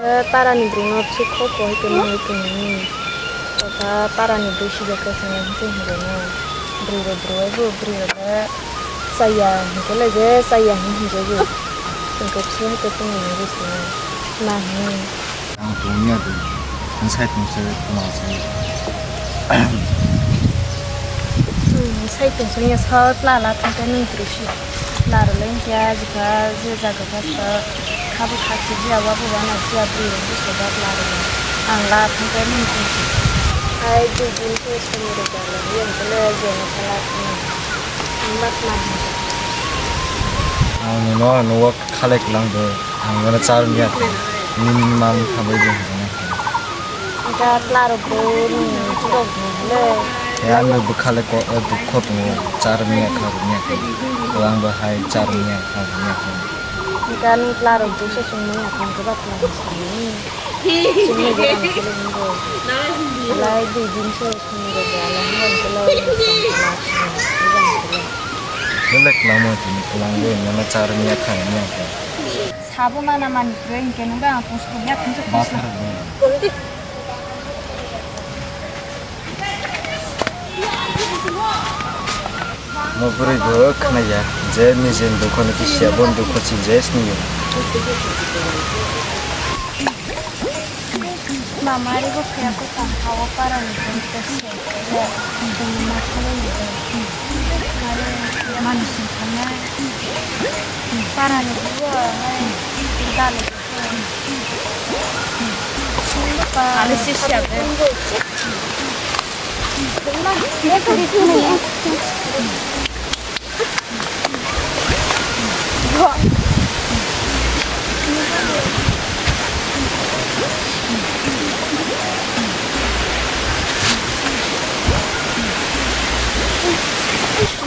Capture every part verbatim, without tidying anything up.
Para ni bwrwi no bwswk kok bo hai khe nugwi tongmani. Kotha para ni bwrwi sijak khe chwng hwnkhe hwnjano. Bwrwi rok bwrwi bo bwrwi rok le chaya hwnkhe le je chaya hwnwi hwnjago. Chwng khe bwswk hai khe tongmani bwswk na hwnwi. Ang tongya di. Ang sai tongse tongse. Hmm, sai tongse ya sa tla la thang khe nung bwrwi si. Laro lengkhe ajikha je jaga basta khabo khakchijia wabo wana jia bwrwi rok bwsajak laro ang la thangkhe nini chwngsi. Hai dui din khe songni rwjak lai yang khe le je no khe la thangna. Ang ma khna hwnjak. Ang nono nugo khalai kwlangbo ang nono charwngya khe nini mang thabai bo hwnjak. Wngkha tlarok bo nini borok bo le. Ani bwkha le dukho tongo, charwngya kha rwngya khe. Kwlangbo hai charwngya kha rwngya khe. Wngkha nwng tlarok bo se chwngno ya kha, wngkhe ba tlarok sanani. Chwngno bo rang khe le wngkha. Lai dui din se chwngno rwgwi ala hwnba wngkhe le. Belai kwlangma tini kwlangwi mano charwngya kha rwngya khe. Sabo mana mani kwrwi hinkhe nwng bai ang tong sukya thangsa thangsa. Mo bwrwi bo khwnaya je nijeni dukho ni kisiya boni dukho chinjaya siniya. Mama ari bo kaya ko tang hawa para ni boni test se. Mani sing khanai. Para ni buwa hai dale. Ani sisi ate.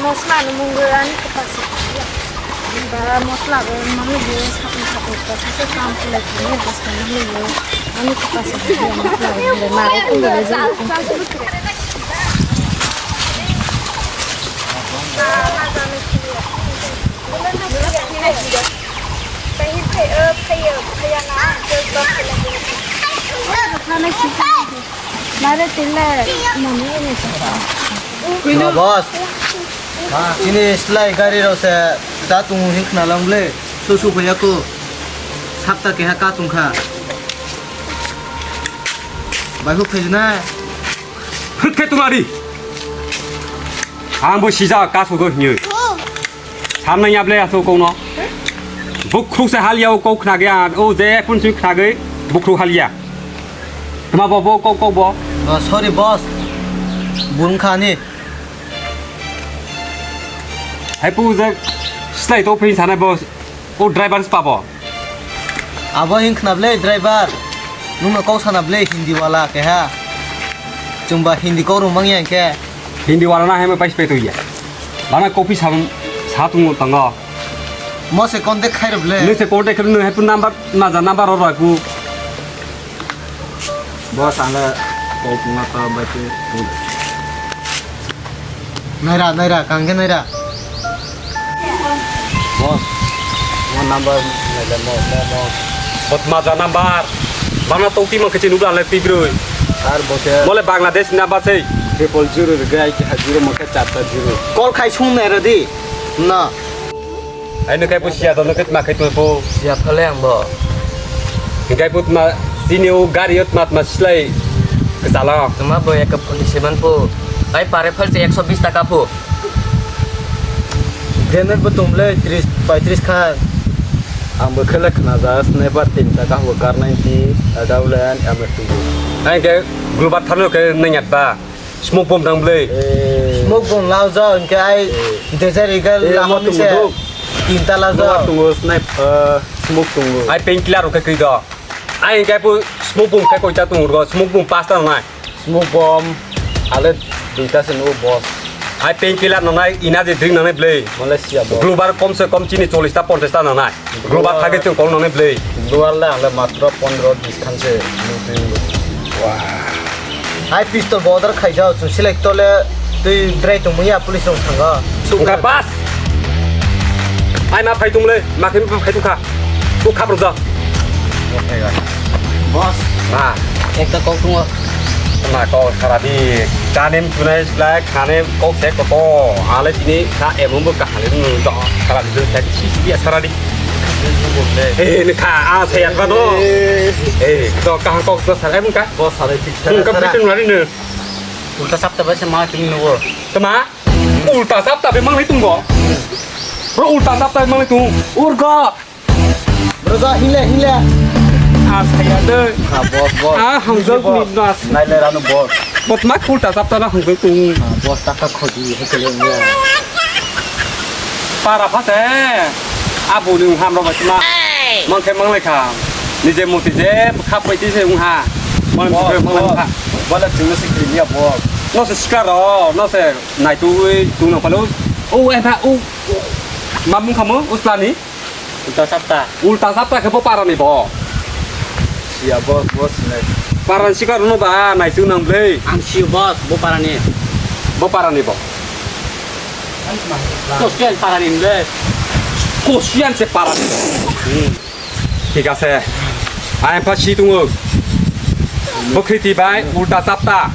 Mosla ni mungwi ani kwpasuk ya. Ba mosla bo mangwi bo sapung sapung kwpasuk se kam kulai khe bwskang mangwi bo ani kwpasuk ya mosla bo mare kung bo je. Nare tile mani ni sapa. Ma boss. Chini slai gari rok se ta tung hin khna lang le. Su su phaya ko. Sapta keha ka tung kha. Bai hu phai na. Hwt khe tungari. Ang bo sijak kaso go hwnwi. Samna yable aso kok no. Bukhuk se hal yao kok khna ge ang. O je phun sui khna ge bukhuk hal ya. Tma bo bo kok kok bo. Oh, sorry boss. Bun khani. Hai pu je slai to phin sana bo. O driver si pabo. Abo hin khna ble driver. Nungno kok sana ble Hindi wala keha. Chwngba Hindi kok rw mangya hinkhe. Hindi wala na hema pais pe tuya. Bana kopi sa sa tung tango. Mo se contact khai rw ble. Nung se contact khai nung hepu number na ja number ro ro ku. Boss, ang le kok pungna ta bai tu. Naira, naira, kang khe naira. Boss, mo number naile mo, mo, mo. Botma ja number. Bana tong ti mang khe chini ubla le tibroi. Ar bo khe. Mo le Bangladesh number sei. Triple zero re gai khe zero mo khe char ta zero. Call khai sung naira di. Na. Ai nung kai bo siya to nung kai ma kai to bo. Siya phale ang bo. Hikai bo tma sini o gari o tma tma slai. Kesala. Tma bo ek phone se man po. Ai pare phal se ekso bis taka po. Grenade bo tum le tris paitris khan. Ang bo khela khna ja sniper tin taka ho kar ninety, Daulen, M two. Ai ke global thano ke nang yat ba. Smoke bomb dang ble. Eh. Smoke bomb lao jao, hingke ai Eh. Desert Eagle Eh, lama amo tongo mise. Dok. Tinta lao jao. Amo tongo snipe, eh, smoke tongo. Ai painkiller rok khe kwi do. Ai hingke po smoke bomb khe koita tongo ro, smoke bomb pasta nai. Smoke bomb, ale duita se nugo boss. Ai painkiller nanai, energy drink nanai ble. Malaysia boss. Global kom se kom chini chollish ta ponchash ta nanai. Global thagwi chwng kok nangni bwlwi. Global le ang le matro pondro bis khan se nugwi. Wah. Hai pistol bo order khaijao, chwng select to le twi bwrai tongmani ya police rok thango. Wngkha bas. Ai ma phai tong le, ma khe phai tong kha. Bo khap rwjak. Okay, guys. Ah, ekta kok tongo. Ma kok sara di. Kanem tunai slai khane kok se koko. Ale tini kha emon bo kahale nu do. Sara di sai si si ya sara di. Eh, ni kha a se ya ba do. Eh, to kha kok to sara em ka. Bo sara di. Ka bitin wari nu. Ulta sapta bai se ma tini nugo. Tama? Ulta sapta be mangai tungo. Bro ulta sapta mangai tung. Urgo. Bro, hinle, hinle. Ah, saya de. Ah, boss, boss. Ah, hamjak ni nas. Naile rano boss. Bot ma khulta sapta na hamjak tung. Ah, boss, taka khoji, hekele niya. Para phase. Abu ni ham ro ma. Mangke manglai kha. Nije muti je khap pai ti se ung ha. Mang boss, mang boss. Kha. Bala chingno se kri niya, boss. No se skaro, no se nai tu tung no palo. O, e ba, o. Mamung khamu, uslani. Ulta sapta. Ulta sapta khe bo parani bo. Siya boss, boss nai. Parani sikar no ba nai tu nang blei. Ang siyo boss, bo parani. Bo parani bo. Kosian parani blei. Kosian se parani. Hmm. Thik ase. Ai pa si tungo. Bokhiti bai ulta sapta.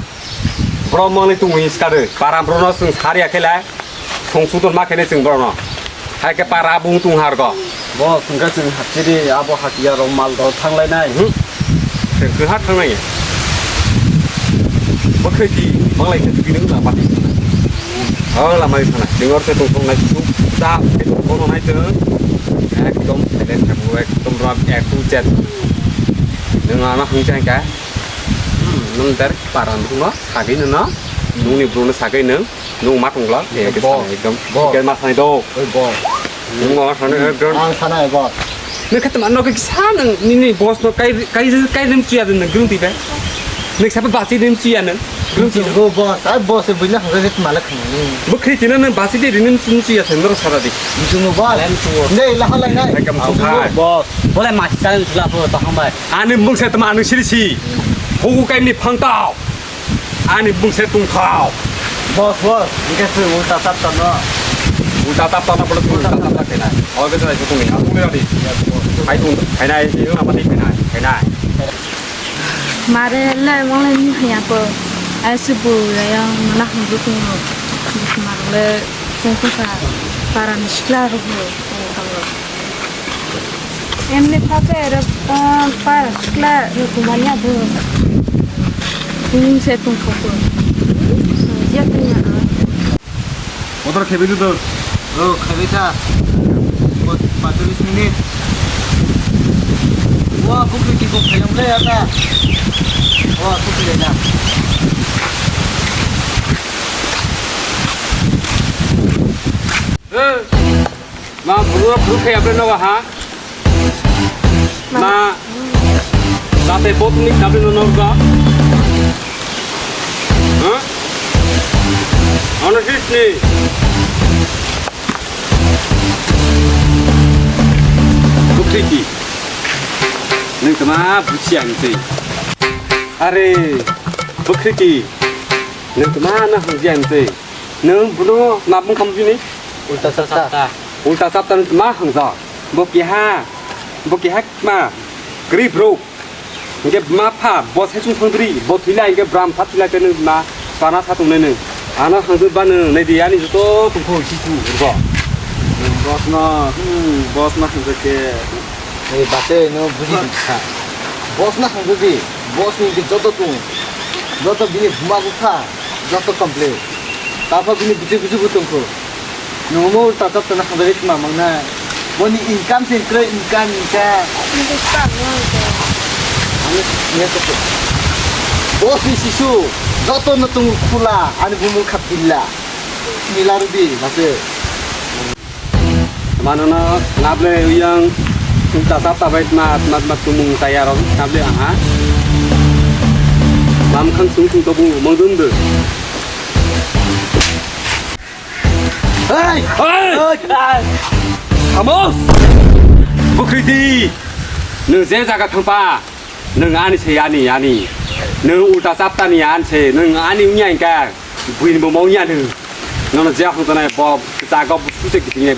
Bro mani tungo iskare. Param bro no sung sari akhela. Song sudor ma khene chwng borokno. Hai khe para bung tung har go. Bo sungkha chwng hakchiri abo hakiya rok mal dor thanglai nai. Hmm. Chwng kwha thangnai. Bo khe di manglai khe twi nang na pati. Oh lama di thana. Chwng or se tong tong nai su. Da ke tong tong nai chwng. Ekdom silent thabu ekdom rak ek tu chat. Nang ana hung chang ka. Hmm, nang dar para nang no sagwi nang no. Nungni bro no sagwi nang. Nung ma tongla, eh, bo. Sana ekdom. Bo. Chicken ma sanai do. Oi, bo. Nung ma sanai ekdom. Ang sanai, bo. Nung khatam ano kisa nung nini boss no kai, kai, kai rim chuya nung grung tiba. Nung sapa basi rim chuya nung. Grung tiba. Bo, bo, sai boss e buina hore rit malak nung. Bo khri tina nung basi de rim chuya sen dor sara di. Nung bo. Alem chuo. Nei la halai nai. Ekdom chuo khai. Bo. Bolai masi chalen chula bo to hambai. Ani mung se tama anu siri si. Hugu kai ni phang tao. Ani bung se tungthao. Boss, boss, hingke se ulta chapta no. Ulta chapta no, ulta chapta kena. Oke, jai se tungni, tungni adi. Hai tung, hai nai, hai nai, hai nai. Mare le, mole ni haya ko. Ai se bu ya, ya, mana hung ju tung. Mar le, sung tung sa, para ni sikla ru bu, tung tung ru. Emni phape ero, ah, par kla rokomani abo. Bung se tong koko. Ya tanya. Motor khebi tu. Oh, khebi ta. Bot, pacholish minute. Wah, bukri kiko khayam le ata. Wah, bukri le na. Eh. Ma buru buru khe abre no ha. Ma. Date bot ni abre no no ga. Ha? Ano sisni. Bukriki. Nung tama busi ang sei. Are, bukriki. Nung tama na hung ji ang sei. Nung buno na bung kam jini. Ulta sapta. Ulta sapta nung ma hangja. Bo keha. Bo keha ma. Kri bro. Hingke ma pha bo sai chung thangdri. Bo thila hingke bram pha thila kene ma. Pana sa tung nene. Ana hangdri ba nung nai di ani joto tung kho si tu bo. Boss no, hmm, boss no hangdri ke. Ei, bate, no buji di sa. Boss na hangjo di, boss ni di joto tung, joto bini buma bupha, joto complete. Tapha bini buji buji bu tongkho. Nungmo ulta chapta na hangjo rit ma mangna. Boni income se kre income income. Ani ne to. Boss ni sisu, joto no tung khula, ani bumu khap dilla. Nila rubi, bate. Manono nable uyang ulta sapta bai tma tma tma tumung tayar rok nable aha. Bam khang sung sung tobu mangdun de. Hey! Hey! Hey! Hamos! Bukriti! Nung je jaga thangpa, nung ani se ani, ani. Nung ulta sapta ni ani se, nung ani unya ingka. Buini bo mau nya nung. Nono je hong tonai bo jaga bo sute kiting ne.